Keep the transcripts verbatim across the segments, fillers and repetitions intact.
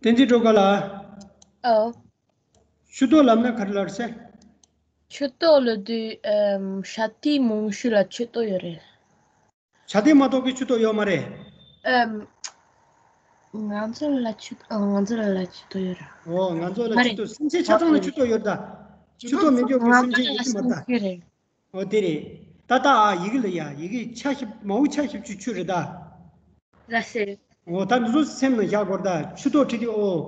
བསྟན་འཛིན་སྒྲོལ་དཀར་ལགས། ཨོ། ཆུ་ཐོག་ལབ་ན་ག་རེ་ལབ་རེད་ཟེར། ཆུ་ཐོག་ལབ་དུས་ཨམ་བྱ་དེའི་མིང་གཞི་ལ་ཆུ་ཐོག་ཡོད་རེད། བྱ་དེ་མ་གཏོགས་ཀྱི་ཆུ་ཐོག་ཡོད་མ་རེད། ཨམ། ང་ཚོ་ལ་ཆུ་ཨ་ང་ཚོ་ལ་ཆུ་ཐོག་ཡོད་ར། ཨོ་ང་ཚོ་ལ་མ་ཆུ་རེད། ཐོག་སེམས་ཅན་ཆ་ཚང་ལ་ཆུ་ཐོག་ཡོད་ད། ཆུ་ཐོག་མི་འཇོག་གི་སེམས་ཅན་ཡོད་ཀྱི་མ་རེད་ད། ང་ཚོ་ལ་ཆུ་ཐོག་ཡོད་རེད། ཨོ་དེ་རེད། ད་ལྟ་ཨ་ཡི་གེ་ལ་ཡ་ཡི་གེ་ཆ་ཞིབ་མའུ་ཆ་ཞིབ་ཆུ་ཆུ་རེད་ད། ལ་སེ། ཨོ་ད་འདི་ཚོ་སེམས་ནང་བཞག་དགོས་རེད་ད། ཆུ་ཐོག་བྲིས་དུས་ཨོ།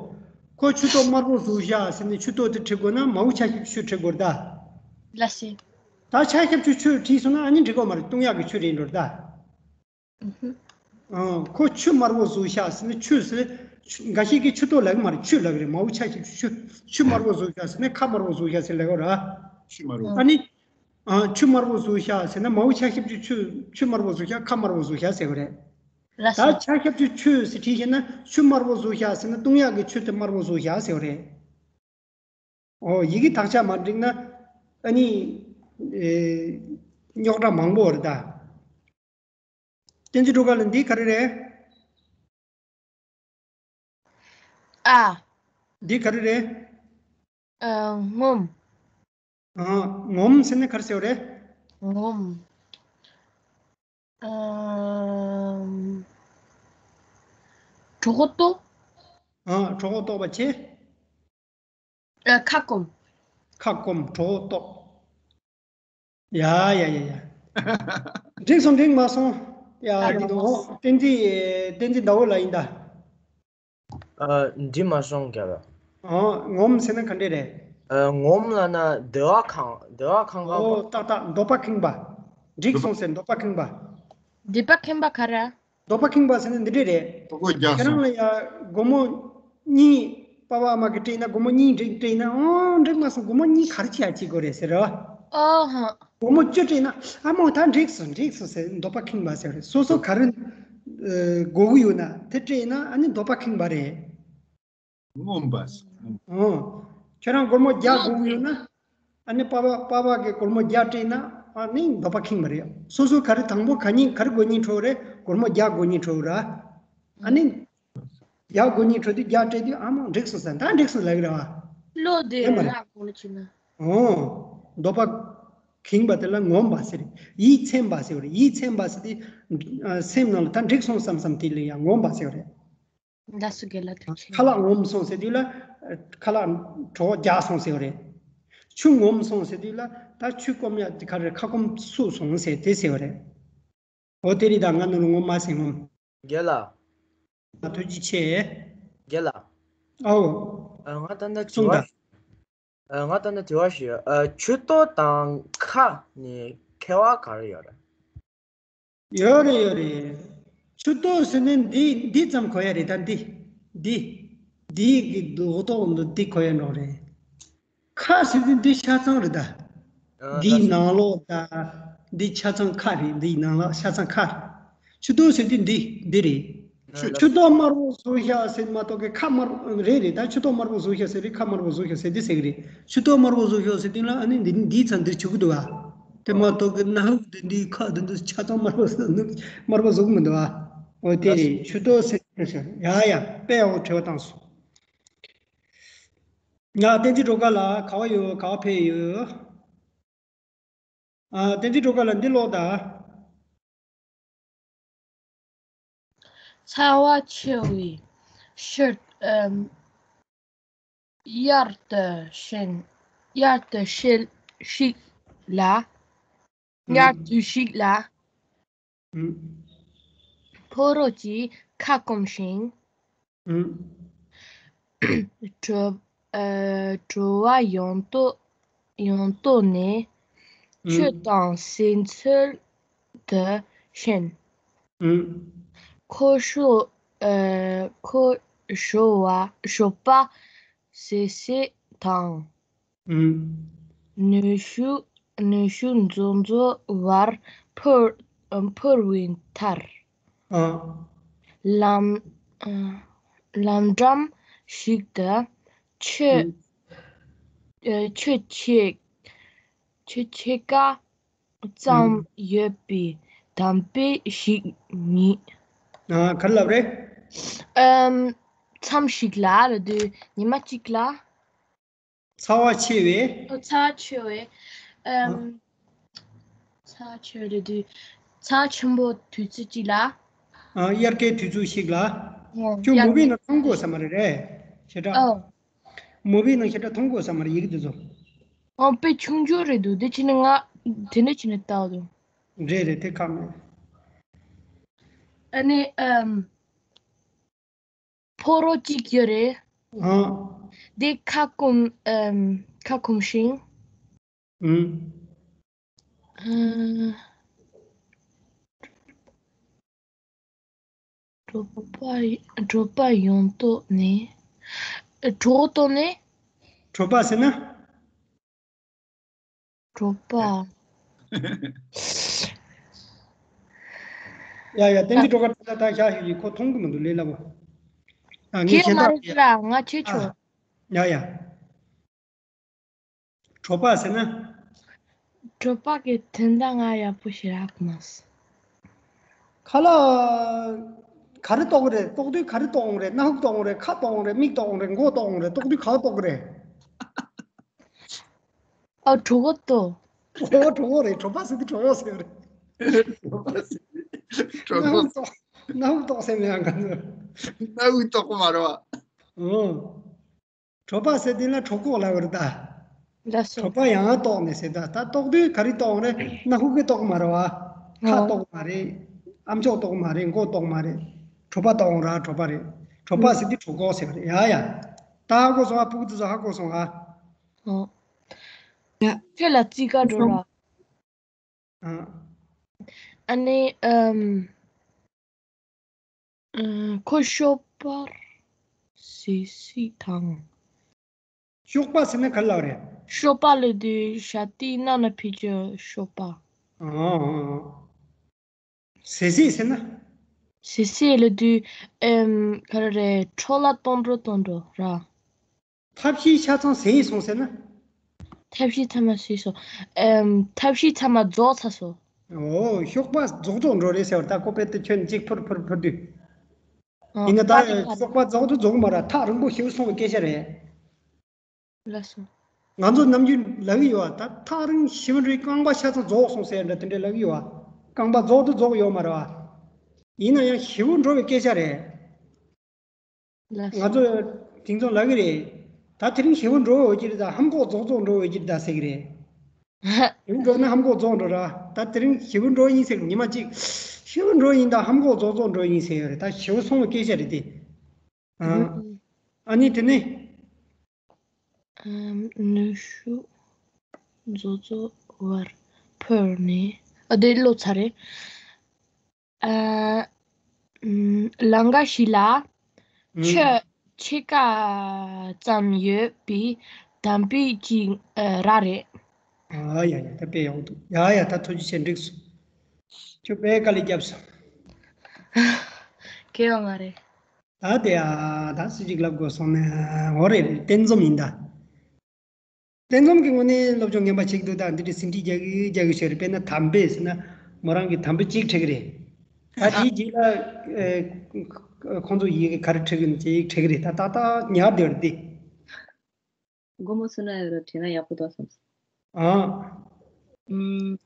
ཁོ་ཆུ་ཐོག་དམར་པོ་བཟོས་ཤག་ཟེར་ནས་ཆུ་ཐོག་དེ་བྲི་དགོས་ན་མའུ་ཆ་ཞིབ་ཆུ་བྲི་དགོས་རེད་ད། ལ་སེ། ད་ཆ་ཞིབ་ཆུ་ཆུ་བྲིས་སོང་ན་ཨ་ནི་འགྲིག་གོ་མ་རེད། བཏུང་ཡག་གི་ཆུ་རེད་འགྲོ་རེད་ད། ཨང་། ཁོ་ཆུ་དམར་པོ་བཟོས་ཤག་ཟེར་ན་ཆུ་ཟེར། ཆུ་འགའ་ཞིག་གིས་ཆུ་ཐོག་ལབ་ཀྱི་མ་རེད། ཆུ་ལབ་ཀྱི་རེད། མའུ་ཆ་ཞིབ་ཆུ། ཆུ་དམར་པོ་བཟོས་ཤག་ཟེར་ན་ཁ་དམར་པོ་བཟོས་ཤག་ཟེར་ལབ་ཀྱི་རེད། ཆུ་དམར་པོ། ཨ་ནི། ཨ། ཆུ་དམར་པོ་བཟོས་ཤག་ཟེར་ན་མའུ་ཆ་ཞིབ་ཆུ་ཆུ་ཆུ་དམར་པོ་བཟོས་ཤག་ཁ་དམར་པོ་བཟོས་ཤག་ཟེར་བ་རེད། ལ་ད་སེ། ཆ་ཞིབ་ཆུ་ཆུ་ཟེར་བྲིས་ཤག་ན་ཆུ་དམར་པོ་བཟོས་ཤག་ཟེར་ན་བཏུང་ཡག་གི་ཆུ་དེ་དམར་པོ་བཟོས་ཤག་ཟེར་བ་རེད། ཨོ་ཡི་གེ་དག་ཆ་མ་འགྲིག་ན་ཨ་ནི། ཨེ། རྙོག་དྲ་མང་པོ་རེད་ད། བསྟན་འཛིན་སྒྲོལ་དཀར་ལགས་འདི་ག་རེ་རེད། ཨ། འདི་ག་རེ་རེད། ཨ། ངོམ། ཨ། ངོམ་ཟེར་ན་ག་རེ་ཟེར་བ་རེད། ངོམ། ཨ། གྲོད་ཁོག་ལྟོགས། ཨ། གྲོད་ཁོག་ལྟོགས་པ་བྱས། ཨ། ཁ་སྐོམ། ཁ་སྐོམ་གྲོད་ཁོག་ལྟོགས། ཡ་ཡ་ཡ་ཡ། འགྲིག་སོང་འགྲིག་མ་སོང་། ཡ་ཨ་འདི་དང་ཨོ་བསྟན་འཛིན་བསྟན་འཛིན་ཟླ་འོད་ལགས་ཡིན་ད། ཨ། འགྲིག་མ་སོང་རྒྱལ་བ། ཨོ་ངོམ་ཟེར་ན་ག་འདྲས་རེད། ཨ། ངོམ་ལབ་ན་འདོད་པ་ཁེངས་འདོད་པ་ཁེངས་ཁེངས་པ། ཨོ་ཏག་ཏག་འདོད་པ་ཁེངས་པ། འགྲིག་སོང་ཟེར་འདོད་པ་ཁེངས་པ། འདོད་པ་ཁེངས་པ་ག་རེ། འདོད་པ་ཁེངས་པ་ཟེར་ན་འདི་འདྲས་རེད། ཁོ་ཁོ་རྒྱག་ཁྱེད་རང་སོང་། ལ་ཡ་སྒོར་མོ་གཉིས་པ་ཕ་ཨ་མ་གིས་སྤྲད་ན་སྒོར་མོ་གཉིས་འགྲིག་སྤྲད་ན་ཨོ་འགྲིག་མ་སོང་སྒོར་མོ་གཉིས་ག་རེ་བྱེད་ཡ་བྱེད་དགོས་རེད་ཟེར་རོ། ཨོ་ཧ། སྒོར་མོ་བཅུ་སྤྲད་ན་ཨ་མོ་ད་འགྲིག་སོང་འགྲིག་སོང་ཟེར་འདོད་པ་ཁེངས་པ་ཟེར་རེད། སོ་སོ་ག་རེ་ཨ་དགོས་ཀྱི་ཡོད་ན་དེ་སྤྲད་ན་ཨ་ནི་འདོད་པ་ཁེངས་པ་རེད། ངོམ་པ། ཨོ། ཁྱེད་རང་སྒོར་མོ་བརྒྱ་དགོས་ཀྱི་ཡོད་ན། ཨ་ནི་པ་ཕ་པ་ཕ་གིས་སྒོར་མོ་བརྒྱ་སྤྲད་ན་ཨ་ནི་འདོད་པ་ཁེངས་པ་རེད། སོ་སོ་ག་རེ་དང་པོ་ག་ཉིན་ག་རེ་དགོས་སྙིང་བྲོ་རེད། སྒོར་མོ་བརྒྱ་དགོས་སྙིང་བྲོ་ར། ཨ་ནི། བརྒྱ་དགོས་སྙིང་བྲོ་དུས་བརྒྱ་སྤྲད་དུས་ཨ་མ་འགྲིག་སོང་ཟེར་ད་འགྲིག་སོང་ལབ་ཀྱི་རེད་བ། བློ་དེ་དེ་མ་རེད། ལ་གོང་ལ་ཕྱིན་ན། ཨོ། འདོད་པ་ཁེངས་པ་དེ་ལ་ངོམ་པ་ཟེར། ཡིད་ཚིམ་པ་ཟེར་བ་རེད། ཡིད་ཚིམ་པ་ཟེར་དུས། ཨ། སེམས་ནང་ལ་ད་འགྲིག་སོང་བསམ་བསམ་དེ་ལ་ཡང་ངོམ་པ་ཟེར་བ་རེད། ལགས་སོ་རྒན་ལགས་ཐུགས་རྗེ་ཆེ། ཁ་ལག་ངོམ་སོང་ཟེར་དུས་ལ། ཁ་ལག་གྲོད་རྒྱགས་སོང་ཟེར་བ་རེད། ཆུ་ངོམ་སོང་ཟེར་དུས་ལ་ད་ཆུ་སྐོམ་ཡ་དེ་ག་རེ་ཁ་སྐོམ་བསུབས་སོང་ཟེར་དེ་ཟེར་བ་རེད། འོ་དེ་རིགས་དང་ང་ནོར་ངོ་མ་ཟིན་ངོམ། རྒན་ལགས། ང་ཐུགས་རྗེ་ཆེ། རྒན་ལགས། ཨའོ། ཨ། ང་ད་ལྟ་དྲི་གསུངས་བ། དང་། ཨ། ང་ད་ལྟ་དྲི་བ་ཞིག་ཡོད། ཨ། ཆུ་ཐོག་དང་ཁ་ནི་ཁྱད་པར་ག་རེ་ཡོད་རེད། ཡོད་རེད་ཡོད་རེད། ཆུ་ཐོག་ཟེར་ནས་འདི་འདི་ཙམ་གོ་ཡ་རེད་ད་འདི། འདི། འདི་གི་ལོ་ཏོག་འདི་འདི་གོ་ཡ་འགྲོ་རེད། ཁ་ཟེར་དུས་འདི་ཆ་ཚང་རེད་ད། ཨ། འདིའི་ལགས་སོ། ནང་ལོགས་ད། འདི་ཆ་ཚང་ཁ་རེད། འདིའི་ནང་ལོགས་ཆ་ཚང་ཁ་རེད། ཆུ་ཐོག་ཟེར་དུས་འདི་འདི་རེད། ཆུ་ཆུ་ཐོག་དམར་པོ་བཟོས་ཤག་ཟེར་མ་གཏོགས་ཀྱི་ཁ་དམར་རེད་རེད་ད། ཆུ་ཐོག་དམར་པོ་བཟོས་ཤག་ཟེར་རེད། ཁ་དམར་པོ་བཟོས་ཤག་ཟེར་དེ་ཟེར་གི་རེད། ཆུ་ཐོག་དམར་པོ་བཟོས་ཤག་ཟེར་དུས་ལ་ཨ་ནི་འདི་འདིའི་ཚང་འདིར་ཆུ་གི་འདུག་ཨ། དེ་མ་གཏོགས་ཀྱི་ནང་འདི་འདིའི་ཁ་འདི་འདི་ཆ་ཚང་དམར་པོ་དམར་པོ་བཟོ་གི་མི་འདུག་ཨ། འོ་དེ་རེད། ཆུ་ཐོག་ཟེར་ཡ་ཡ་དཔེ་ཡག་པོ་དྲི་བ་བཏང་སོང་། ང་བསྟན་འཛིན་སྒྲོལ་དཀར་ལགས་ག་པར་ཡོད། ག་པར་ཕེབས་ཡོད། ཨ། བསྟན་འཛིན་སྒྲོལ་དཀར་ལགས་འདི་ཀློག་དང་། ཚ་བ་ཆེ་བའི་ཕྱིར། ཨམ། དབྱར་དུ་ཕྱིན། དབྱར་དུ་ཕྱིན་ཞིག་ལ། ཨུམ། དབྱར་དུས་ཤིག་ལ། ཨུམ། ཕོ་རོག་གིས་ཁ་སྐོམ་ཞིང་། ཨུམ། བྲོ། ཨ། བྲོ་བ་ཡང་དུ། ཡང་དུ་ནས། ཨུམ། ཆུ་དང་ཟས་འཚོལ་དུ་ཕྱིན། ཨུམ། ཁོ་ཞོ། ཨ། ཁོ་ཞོ་བ། ཞོ་པ་ཟས་ཟས་དང་། ཨུམ། ནུས་ཤུགས། ནུས་ཤུགས་མཛོ་མཛོ་བར་འཕུར། འཕུར་བའི་མཐར། ཨ། ལམ། ཨ། ལམ་འགྲམ་ཞིག་ཏུ་ཆུ། ཨུམ། ཨ། ཆུ་ཕྱེད། ཆུ་ཕྱེད་ཀ་ཙམ། ཨུམ། ཡོད་པའི་འདམ་དཔེ་ཞིག་རྙེད། ཨ། ག་རེ་ལབ་རེད། ཨམ། མཚམས་ཤིག་ལ་ལ་དུས་ཉི་མ་གཅིག་ལ། ཚ་བ་ཆེ་བས། ཨོ་ཚ་བ་ཆེ་བས། ཨམ། ཚ་བ་ཆེ་བས་ལ་དུས་ཚ་ཆེན་པོ་དུས་ཚོད་གཅིག་ལ། ཨ་དབྱར་ཁའི་དུས་ཚོད་ཞིག་ལ། ཁྱོད་མུ་བི་ནང་མཐོང་དགོས་ས་མ་རེད་རེད། ཞེ་དྲག་ཨོ། མུ་བི་ནང་ཞེ་དྲག་མཐོང་དགོས་ས་མ་རེད་ཡི་གེ་དེ་ཚོ། ཨོ་དཔེ་ཆུང་ཆུང་རེད་འདུག་དེ་ཕྱིན་ནས་ང་དེ་འདྲ་བྱས་ནས་བལྟ་འདུག་རེད་རེད་དེ་ཁག་མེད། ཨ་ནི་ཨམ། ཕོ་རོག་གཅིག་ཡོད་རེད། ཨ། དེ་ཁ་སྐོམ་ཨམ། ཁ་སྐོམ་ཞིང་། ཨུམ། ཨ། གྲོད་པ་གྲོད་པ་ཡོང་དོགས་ནས། གྲོད་དོགས་ནས། གྲོད་པ་ཟེར་ན། གྲོད་པ། ཡ་ཡ་བསྟན་འཛིན་སྒྲོལ་དཀར་ད་ད་ཤ་ཞུ་ཡི་ཁོ་མཐོང་གི་མི་འདུག་ལས་སླ་པོ། ཨ་ངས་ཁྱེད་ཞེ་མ་དྲག་རེད་ལ་ང་ཁྱེད་ཆོ། ཡ་ཡ། གྲོད་པ་ཟེར་ན། གྲོད་པ་གི་དོན་དག་ང་ཡག་པོ་ཞིག་རག་མ་སོང་། ཁ་ལག་ག་རེ་ལྟོགས་ཀྱི་རེད། ལྟོགས་དུས་ག་རེ་ལྟོགས་འོང་རེད། སྣ་ཁུག་ལྟོགས་འོང་རེད། ཁ་ལྟོགས་འོང་རེད། མིག་ལྟོགས་འོང་རེད། མགོ་ལྟོགས་འོང་རེད། ལྟོགས་དུས་ག་པར་ལྟོགས་ཀྱི་རེད། ཨ་གྲོད་ཁོག་ལྟོགས། ཨོ་གྲོད་ཁོག་རེད། གྲོད་པ་ཟེར་དུས་གྲོད་ཁོག་ཟེར་རེད། གྲོད་པ་ཟེར་དུས་གྲོད་ཁོག་སྣ་ཁུག་ལྟོགས་སྣ་ཁུག་ལྟོགས་ཟེར་མེད་ཡང་ག་ཚོད། སྣ་ཁུག་ལྟོགས་པ་མ་རེད་བ། ཨོ། གྲོད་པ་ཟེར་དུས་ལ་གྲོད་ཁོག་ལབ་པ་རེད་ད། ལགས་སོ། གྲོད་པ་ཡང་ལྟོགས་ནས་ཟེར་ད། ད་ལྟོགས་དུས་ག་རེ་ལྟོགས་རེད། སྣ་ཁུག་གི་ལྟོགས་མ་རེད་བ། ཁ་ཨོ། ལྟོགས་མ་རེད། ཨམ་ཅོག་ལྟོགས་མ་རེད། མགོ་ལྟོགས་མ་རེད། གྲོད་པ་ལྟོགས་ར་གྲོད་པ་རེད། གྲོད་པ་ཨུ། ཟེར་དུས་གྲོད་ཁོག་ཟེར་བ་རེད། ཡ་ཡ། ད་ཧ་གོ་སོང་ཨ། ཕྲུ་གུ་དེ་ཚོ་ཧ་གོ་སོང་ཨ། ཨོ། ཡ། ཁྱེད་ལ་རྩིས་ཀ་འགྲོ་ར། ཨ། ཨ་ནི་ཨམ། ཨ། ཁོ་གཤོག་པར་སི་སི་དང་། གཤོག་པ་ཟེར་ན་ག་ལ་རེད། གཤོག་པ་ལབ་དུས་ཞ་ཏི་ན་ན་ཕི་ཅོ་གཤོག་པ། ཨ། ཟེ་ཟེ་ཟེར་ན། ཟེ་ཟེ་ལབ་དུས་ཨམ་ག་རེ་རེད། འཕྲོ་བརླག་གཏོང་འགྲོ་གཏོང་འགྲོ་ར། ཐབས་ཤེས་ཆ་ཚང་ཟིན་སོང་ཟེར་ན། ཐབས་ཤེས་ཚང་མ་ཟིན་སོང་། ཨམ་ཐབས་ཤེས་ཚང་མ་རྫོགས་ཚར་སོང་། ཨོ་གཤོག་པ་རྫོགས་རྫོགས་འགྲོ་རེད་ཟེར་བ་ད་ཁོ་དཔེ་དེ་ཁྱོད་གཅིག་ཕུར་ཕུར་ཕུར་དུས། ཨོ་ཡིན་ན་ད་ད་ནི་ཕར་གཤོག་པ་རྫོགས་དུ་རྫོགས་མ་ར་ཐག་རིང་པོ་ཞེ་པོ་སོང་བའི་སྐད་ཆ་རེད། ལགས་སོ། ང་ཚོ་ནམ་རྒྱུན་ལབ་ཀྱི་ཡོད་བ། ད་ཐག་རིང་ཞེ་པོ་རེད། རྐང་པ་ཆ་ཚང་རྫོགས་སོང་ཟེར་འདྲ་དེ་འདྲ་ལབ་ཀྱི་ཡོད་བ། རྐང་པ་རྫོགས་དུ་རྫོགས་ཡོད་མ་རེད་བ། ཡིན་ན་ཡང་ཞེ་པོ་འགྲོ་བའི་སྐད་ཆ་རེད། ལགས་སོ། ང་ཚོ་དེང་སང་ལབ་ཀྱི་རེད། ད་དེ་རིང་ཞེ་པོ་འགྲོ་འོས་ཀྱི་རེད་ད། ཧམ་ཁོག་རྫོགས་རྫོགས་འགྲོ་འོས་ཀྱི་རེད་ད་ཟེར་གྱི་རེད། དེ་རིང་འགྲོ་ན་ཧམ་ཁོག་རྫོགས་འགྲོ་ར། ད་དེ་རིང་ཞེ་པོ་འགྲོ་ཡིན་ཟེར་གྱི་ཉི་མ་གཅིག་ཞེ་པོ་འགྲོ་ཡིན་ད། ཧམ་ཁོག་རྫོགས་རྫོགས་འགྲོ་ཡིན་ཟེར་ཡོད་རེད། ད་ཞེ་པོ་སོང་བའི་སྐད་ཆ་རེད་དེ། ཨ། ཨ་ནི་དེ་ནས། ཨམ། ནུས་ཤུགས་རྫོགས་རྫོགས་བར་འཕུར་ནས། ཨ་དེ་ལོ་ཚར་རེད། ཨ། ཨམ། ལམ་ཁ་ཞིག་ལ། ཨུམ། ཆུ་ཕྱེད་ཀ་ཙམ་ཡོད་པའི་དམ་པའི་ཅིག་ཨ་ར་རེད། ཨ་ཡ་ཡ་ད་དཔེ་ཡག་འདུག་ཡ་ཡ་ད་ཐུགས་རྗེ་ཆེ་འགྲིག་སོང་། ཁྱོད་དཔེ་དཀའ་ལས་བརྒྱབ་སོང་། གལ་ཡོད་མ་རེད། ད་དེ་ཨ་ད་སུ་གཅིག་ལབ་དགོས་སོང་ན། འོ་རེད་རེད། རྟེན་འཛོམས་ཡིན་ད། རྟེན་འཛོམས་ཀྱི་ངོས་ནས་སློབ་སྦྱོང་ངན་པ་བྱེད་ཀྱི་འདུག་ད་འདི་འདྲའི་ཟིན་བྲིས་རྒྱག་གི་རྒྱག་གི་ཞོར་རེད། དཔེར་ན་དམ་པས་ཟེར་ན་མོ་རང་གི་དམ་པ་གཅིག་ཁྲིད་ཀྱི་རེད། ད་དེའི་རྗེས་ལ་ཨེ་ཁོང་ཚོ་ཡི་གེ་ག་རེ་ཁྲིད་ཀྱི་ཡིན་ཅིག་ཁྲིད་ཀྱི་རེད། ད་ཏག་ཏག་ཉར་བསྡད་ཡོད་རེད་དེ། དགོང་མོ་སུ་ན་ཡོད་ར་བྲིས་ན་ཡག་པོ་འདུག་བསམ་སོང་། ཨ། ཨུམ།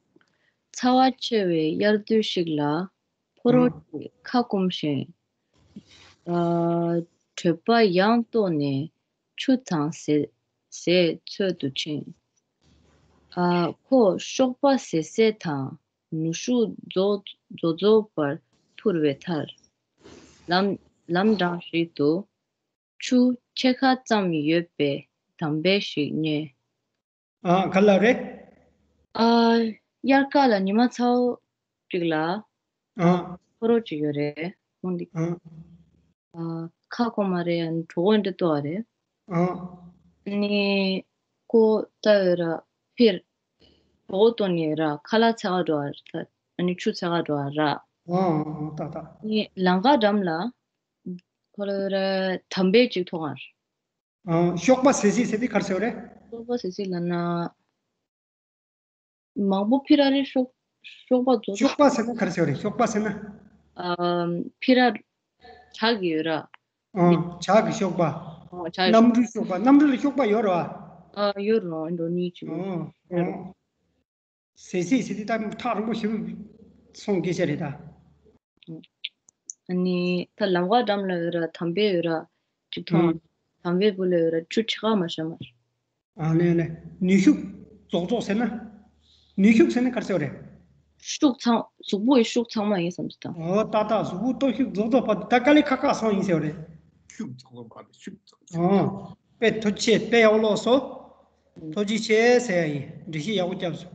ཚ་བ་ཆེ་བའི་དབྱར་དུས་ཤིག་ལ་ཕོ་རོག་ཨ། ཅིག་ཁ་སྐོམ་ཞིང་། ཨ། གྲོད་པ་ཡང་ལྟོགས་ནས་ཆུ་དང་ཟས་ཟས་འཚོལ་དུ་ཕྱིན། ཨ། ཁོ་གཤོག་པ་ཟེ་ཟེ་དང་ནུས་ཤུགས་རྫོགས་རྫོགས་རྫོགས་པར་འཕུར་བའི་མཐར། ལམ་ལམ་འགྲམ་ཞིག་ཏུ་ཆུ་ཕྱེད་ཀ་ཙམ་ཡོད་པའི་དམ་བེ་ཞིག་རྙེད། ཨ་ག་ལ་རེད། ཨ་དབྱར་ཁ་ལ་ཉི་མ་ཚ་བོ་ཅིག་ལ། ཨ་ཕོ་རོག་ཅིག་ཡོད་རེད་ཁོང་འདི། ཨ་ཨ་ཁ་སྐོམ་མ་རེད། ཨ་ནི་གྲོད་ཁོག་འདྲ་ལྟོགས་པ་རེད། ཨ་ནི་ཁོ་ལྟ་ཡོད་ར་ཕིར་གྲོད་ཁོག་ལྟོགས་ནས་ར་ཁ་ལག་འཚོལ་ག་འགྲོ་བ་རེད། ཨ་ནི་ཆུ་འཚོལ་ག་འགྲོ་བ་ར། ཨ་ཨ་ཏག་ཏག་ནི་ལམ་ཁ་འགྲམ་ལ་ཁོ་ལ་ར་དམ་བེ་ཅིག་མཐོང་བ་རེད། ཨ་གཤོག་པ་ཟེ་ཟེ་ཟེར་དེ་ག་རེ་ཟེར་བ་རེད། གཤོག་པ་ཟེ་ཟེ་ལབ་ན། མང་པོ་ཕི་ར་རེད། གཤོག་གཤོག་པ་རྫོགས། གཤོག་པ་ཟེར་ན་ག་རེ་ཟེར་བ་རེད། གཤོག་པ་ཟེར་ན། ཨ་ཕི་ར་གྲགས་ཀྱི་ཡོད་ར། ཨ། ཇག་གི་གཤོག་པ། ཨ། ཇག་གི་གནམ་གྲུའི་གཤོག་པ། གནམ་གྲུ་ལ་གཤོག་པ་ཡོད་རེད་བ། ཨ། ཡོད་རེད། འགྲོ་ནི་ཅིག་ཨ། ཡོད་རེད། ཨ། ཟེ་ཟེ་ཟེ་དེ་ད་ཐག་རིང་པོ་ཞེ་པོ་སོང་སྐད་ཆ་རེད་ད། ཨ་ནི་ད་ལམ་ཁ་འགྲམ་ལ་ཡོད་ར། དམ་བེ་ཡོད་ར། ཅིག་མཐོང་། ཨ། དམ་བེ་བུ་ལ་ཡོད་ར། ཆུ་ཕྱེད་ཀ་མ་ཤོར་མ། ཨ་ནི་ཨ་ནི་ནུས་ཤུགས་རྫོགས་རྫོགས་ཟེར་ན། ནུས་ཤུགས་ཟེར་ན་ག་རེ་ཟེར་བ་རེད། ཤུགས་ཚང་། གཟུགས་པོའི་ཤུགས་ཚང་མ་ཡིན་བསམ་གྱི་དང་། ཨོ་ཏག་ཏག་གཟུགས་པོ་སྟོབས་ཤུགས་རྫོགས་རྫོགས་པ་ད་དཀའ་ལས་ཁག་ཁག་སོང་ཡིན་ཟེར་བ་རེད། ཤུགས་ཚང་མ་ཕར་ཤུགས་ཚང་། ཨོ། དཔེ་ཐུགས་རྗེ་ཆེ། དཔེ་ཡག་པོ་ཀློག་སོང་། ཐུགས་རྗེ་ཆེ་ཟེར་ཡ་ཡིན། འགྲེལ་བཤད་ཡག་པོ་བརྒྱབ་སོང་།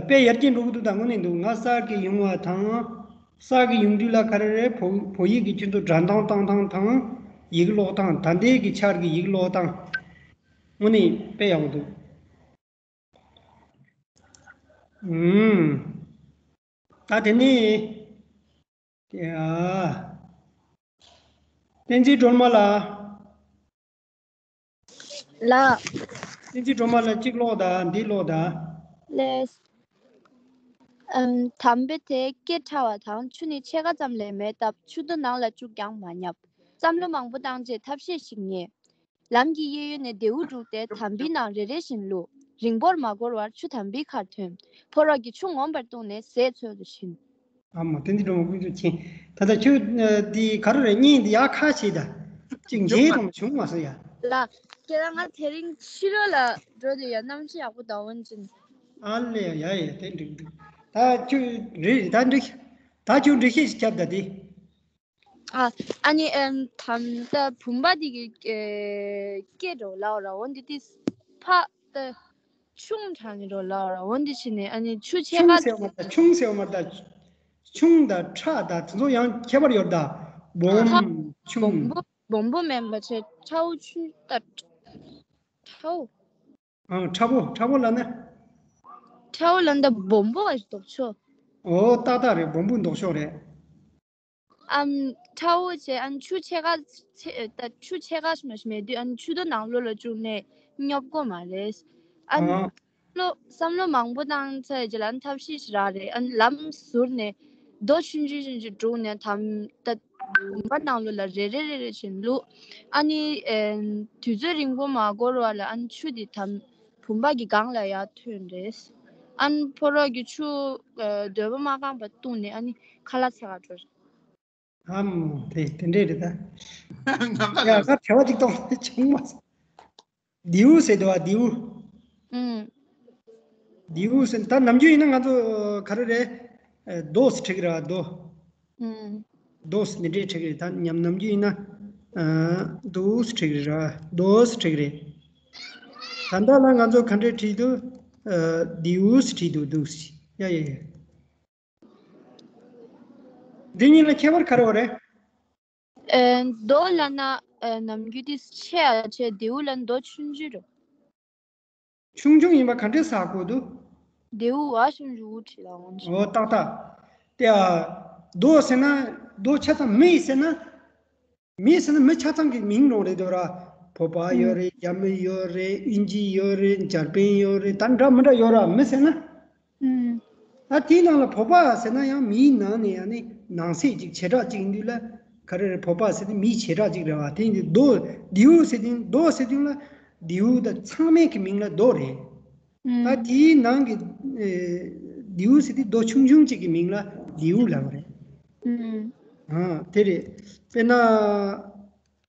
དཔེ་ཡར་རྒྱས་འགྲོ་གི་འདུག་ད་དངོས་གནས་འདུག་ང་གསར་གྱི་ཡོང་བ་དང་། གསར་གྱི་ཡོང་དུས་ལ་ག་རེ་རེད། བོད་བོད་ཡིག་གི་ཁྱོད་ཚོ་སྒྲ་གདངས་བཏང་སྟངས་དང་། ཡིག་ཀློག་སྟངས། ད་ལྟའི་གི་ཆར་གྱི་ཡིག་ཀློག་སྟངས། དངོས་གནས་དཔེ་ཡག་པོ་འདུག་ཨུམ། ད་དེ་ནས། ཡ། བསྟན་འཛིན་སྒྲོལ་མ་ལགས། ལགས། བསྟན་འཛིན་སྒྲོལ་མ་ལགས་གཅིག་ཀློག་དང་། འདི་ཀློག་དང་། ལགས། ཨམ། དམ་བེ་དེ་སྐད་ཕྲ་བ་དང་ཆུ་ནི་ཕྱེད་ཀ་ཙམ་ལས་མེད་སྟབས་ཆུ་རྡོ་ནང་ལ་བཅུག་ཀྱང་མ་བརྙབ། བསམ་བློ་མང་པོ་བཏང་རྗེས་ཐབས་ཤེས་ཤིག་རྙེད། ལམ་གྱི་གཡས་གཡོན་ནས་རྡེའུ་སྒྲུག་སྟེ་དམ་བེའི་ནང་རེ་རེ་བཞིན་བླུགས། རིང་པོར་མ་འགོར་བར་ཆུ་དམ་བེའི་ཁར་ཐོན། ཕོ་རོག་གིས་ཆུ་ངོམ་པར་བཏུངས་ནས་ཟས་འཚོལ་དུ་ཕྱིན། ཨ་མ། བསྟན་འཛིན་སྒྲོལ་མ་དཀོན་མཆོག་མཁྱེན། ད་ལྟ་ཁྱོད་འདི་ག་རེ་རེད། གཉིད་འདི་ཡག་ཁ་ཆེ་ད། ཅིག་འཇིགས་རུང་བྱུང་མ་སོང་ཡ། ལགས། ཁྱེད་རང་ང་དེ་རིང་ཕྱི་རོལ་ལ་འགྲོ་དུས་ཡ་གནམ་གཤིས་ཡག་པོ་ད་འོན་ཅིན། ཨ་ལེ་ཡ་ཡ་དེ་འགྲིག་འདུག་ད་ཁྱོད་རེད་ད་འགྲིག་ད་ཁྱོད་འགྲེལ་བཤད་ཞིག་རྒྱབ་ད་དེ། ཨ། ཨ་ནི་ཨེམ་དམ་ད་བུམ་པ་འདི་གི་ཨེ་སྐད་འགྲོ་ལའོ་ར། འོ་འདི་ཏིས་ཕ་ད་ཆུང་དྲགས་ནི་འགྲོ་ལའོ་ར། འོ་འདི་ཕྱི་ནས་ཨ་ནི་ཆུ་ཕྱེད་ཆུང་ཀ་ཟེར་བ་ད་ཆུང་ཟེར་བ་ད་ཆུང་ད་ཁྲ་ད་དེ་ཚོ་ཡང་ཁྱད་པར་ཡོད་ད། སྦོམ་ཕ་ཆུང་། སྦོམ་པོ་སྦོམ་པོ་མིན་པ་ཆེ་ཁྲའོ་ཆུ་ད་ཁྲའོ། ཨ་ཁྲ་བོ་ཁྲ་བོ་ལ་ན། ཁྲའོ་ལ་ན་ད་སྦོམ་པོ་བ་ཞིག་དོག་ཆོ། ཨོ་ཏག་ཏག་རེད། སྦོམ་པོ་མདོག་ཤོག་རེད། ཨམ། ཁྲའོ་ཆེ་ཨན་ཆུ་ཕྱེད་ཀ་ཆེ་ད་ཆུ་ཕྱེད་ཀ་ཞིག་མ་ཞིག་མེད་དུས་ཨན་ཆུ་རྡོ་ནང་ལོགས་ལ་བཅུག་ནས་སྙོབ་དགོས་མ་རེད། ཨན་ཨ་བསམ་བློ་བསམ་བློ་མང་པོ་བཏང་ཚར་རྗེས་ལ་ཨན་ཐབས་ཤེས་ཤིག་རག་རེད། ཨན་ལམ་ཟུར་ནས་རྡོ་ཆུང་ཆུང་ཆུང་ཆུང་བསྒྲུགས་ནས་དམ་ད་བུམ་པ་ནང་ལོགས་ལ་རེ་རེ་རེ་རེ་བཞིན་བླུགས། ཨ་ནི་ཨན་དུས་ཚོད་རིང་པོ་མ་འགོར་བ་ལ་ཨན་ཆུ་དེ་དམ་བུམ་པ་གི་སྒང་ལ་ཡར་ཐོན་རེད། ཨན་ཕོ་རོག་གི་ཆུ་ཨ་འདོད་པ་མ་ཁེངས་པ་བཏུངས་ནས་ཨ་ནི་ཁ་ལག་འཚོལ་ག་འགྲོ། ཨ་མོ་དེ་དེ་འདྲས་རེད་ད། ང་ཡ་ལ་ཁ་བྲལ་བ་ཅིག་གཏོང་བྱུང་མ་སོང་། རྡེའུ་ཟེར་འདུག་བ་རྡེའུ། ཨུམ། རྡེའུ་ཟེར་ད་ནམ་རྒྱུན་ཡིན་ན་ང་ཚོ་ག་རེ་རེད། ཨ་རྡོ་ཟེར་བྲིས་ཀྱི་རེད་བ་རྡོ། ཨུམ། རྡོ་ཟེར་འདི་འདྲས་བྲིས་ཀྱི་རེད། ད་ཉམས་ནམ་རྒྱུན་ཡིན་ན་ཨ་རྡོ་ཟེར་བྲིས་ཀྱི་རེད་བ་རྡོ་ཟེར་བྲིས་ཀྱི་རེད། ད་ལྟ་ལ་ང་ཚོ་ག་འདྲས་བྲིས་འདུག་ཨ་རྡེའུ་ཟེར་བྲིས་འདུག་རྡེའུ་ཟེར་ཡ་ཡ་ཡ། འདི་གཉིས་ལ་ཁྱད་པར་ག་རེ་ཡོད་རེད། ཨེ། རྡོ་ལབ་ན་ཨེ་ནམ་རྒྱུན་དེ་ཆེ་ཡ་ཆེ། རྡེའུ་ལབ་ན་རྡོ་ཆུང་ཆུང་རེད། ཆུང་ཆུང་ཡིན་པ་ག་འདྲས་ཟེར་གོ་འདུག་རྡེའུ་བ་ཆུང་ཆུང་བྲིས་ལ་འོང་ཆེ། འོ་ཏག་ཏག་དེ་ཨ་རྡོ་ཟེར་ན་རྡོ་ཆ་ཚང་མི་ཡིས་ཟེར་ན། མི་ཟེར་ན་མི་ཆ་ཚང་གི་མིང་རང་རེད་འདུག་ར། བོད་པ་ཡོད་རེད། རྒྱ་མི་ཡོད་རེད། དབྱིན་ཇི་ཡོད་རེད། འཇར་པན་ཡོད་རེད། ད་འདྲ་མི་འདྲ་ཡོད་ར་མི་ཟེར་ན། ཨུམ། ད་དེའི་ནང་ལ་བོད་པ་ཟེར་ན་ཡང་མིའི་ནང་ནས་ཡང་ནི་ནང་གསེས་ཅིག་བྱེ་བྲག་ཅིག་ཡིན་དུས་ལ་ག་རེ་རེད། བོད་པ་ཟེར་དུས་མིའི་བྱེ་བྲག་ཅིག་རེད་བ། དེ་ཡིན་དུས་རྡོ་རྡེའུ་ཟེར་དུས་རྡོ་ཟེར་དུས་ལ་རྡེའུ་ད་ཚང་མའི་གི་མིང་ལ་རྡོ་རེད། ད་ཨུམ། དེའི་ནང་གི་ཨེ་རྡེའུ་ཟེར་དུས་རྡོ་ཆུང་ཆུང་ཅིག་གི་མིང་ལ་རྡེའུ་ལབ་པ་རེད། ཨུམ། ཨ་དེ་རེད། དཔེར་ན་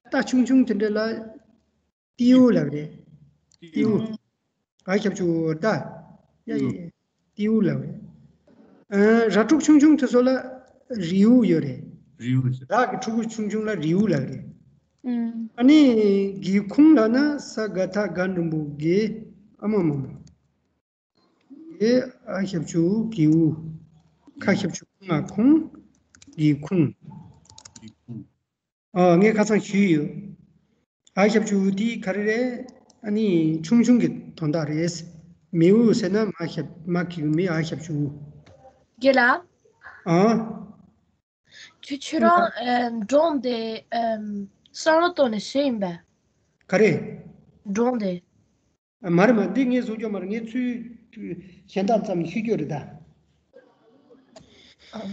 རྟ་ཆུང་ཆུང་དེ་འདྲ་ལ་ཏེའུ་ལབ་རེད། ཏེའུ། ཨ་ཞབས་ཀྱུ་རྟ། ཡ་ཡ་ཡ། ཏེའུ་ལབ་རེད། ཨ་ར་ཕྲུག་ཆུང་ཆུང་དེ་ཚོ་ལ་རེའུ་ཡོད་རེད། རེའུ་ཟེར། ར་གི་ཕྲུ་གུ་ཆུང་ཆུང་ལ་རེའུ་ལབ་རེད། ཨུམ། ཨ་ནི་སྒེའུ་ཁུང་ལབ་ན་ས་ག་ཐ་ག་འགྲེང་བུ་སྒེ། ཨ་མ་མ་མ། སྒེ་ཨ་ཞབས་ཀྱུ་སྒེའུ། ཁ་ཞབས་ཀྱུ་ང་ཁུང་། སྒེའུ་ཁུང་། ཨ་ངས་ཁ་སང་ཞུས་ཡོད། ཨ་ཞབས་ཀྱུ་དེ་ག་རེ་རེད། ཨ་ནི་ཆུང་ཆུང་གི་དོན་དག་རེད། མེའུ་ཟེར་ན་མ་ཞབས་མ་གི་མེ་ཨ་ཞབས་ཀྱུ། རྒན་ལགས། ཨ། ཁྱོད་ཁྱོད་རང་ཨེམ་སྒྲུང་དེ་ཨེམ་བསམ་བློ་གཏོང་ནས་བཤད་ཡིན་པས། ག་རེ། སྒྲུང་དེ། ཨ་མ་རེད་མ། འདི་ངས་བཟོ་རྒྱུ་མ་རེད། ངས་ཚུལ་གཞན་དག་ཙམ་ཞུ་རྒྱུ་རེད་ད། ཨ།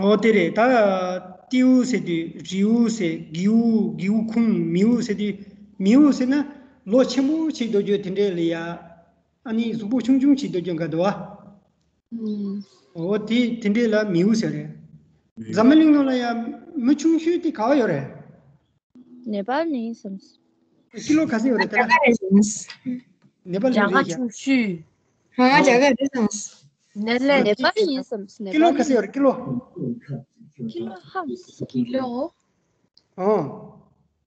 ཨོ་དེ་རེད་ད། ཏེའུ་ཟེར་དུས་རེའུ་ཟེར། གེའུ། གེའུ་ཁུང་། མེའུ་ཟེར་དུས་མེའུ་ཟེར་ན་ལོ་ཆེན་པོ་ཆེ་འདོད་རྒྱུ་དེ་འདྲས་ལ་ཡ། ཨ་ནི་གཟུགས་པོ་ཆུང་ཆུང་ཆེ་འདོད་རྒྱུ་འགའ་འདུག་བ། ཨུམ། འོ་དེ་དེ་འདྲས་ལ་མེའུ་ཟེར་རེད། འཛམ་བུ་གླིང་ནང་ལ་ཡ་མི་ཆུང་ཤོས་དེ་ག་བ་ཡོད་རེད། ནེ་པཱལ་ནས་ཡིན་བསམ། ཀི་ལོ་ག་ཚོད་ཡོད་རེད་ད། རྒྱ་གར་རེད་བསམ། ནེ་པཱལ་རྒྱ་ནས་གར་རེད་ཤག་ཆུང་ཤོས། ཧ་རྒྱ་གར་རེད་བསམ། ནེ་ལེ། ནེ་པཱལ་ཡིན་བསམ། ནེ་ཀི་ལོ་པཱལ་ག་ཚོད་ཡོད་རེད། ཀི་ལོ། ཀི་ལོ་ཧམ། ཀི་ལོ། ཨོ།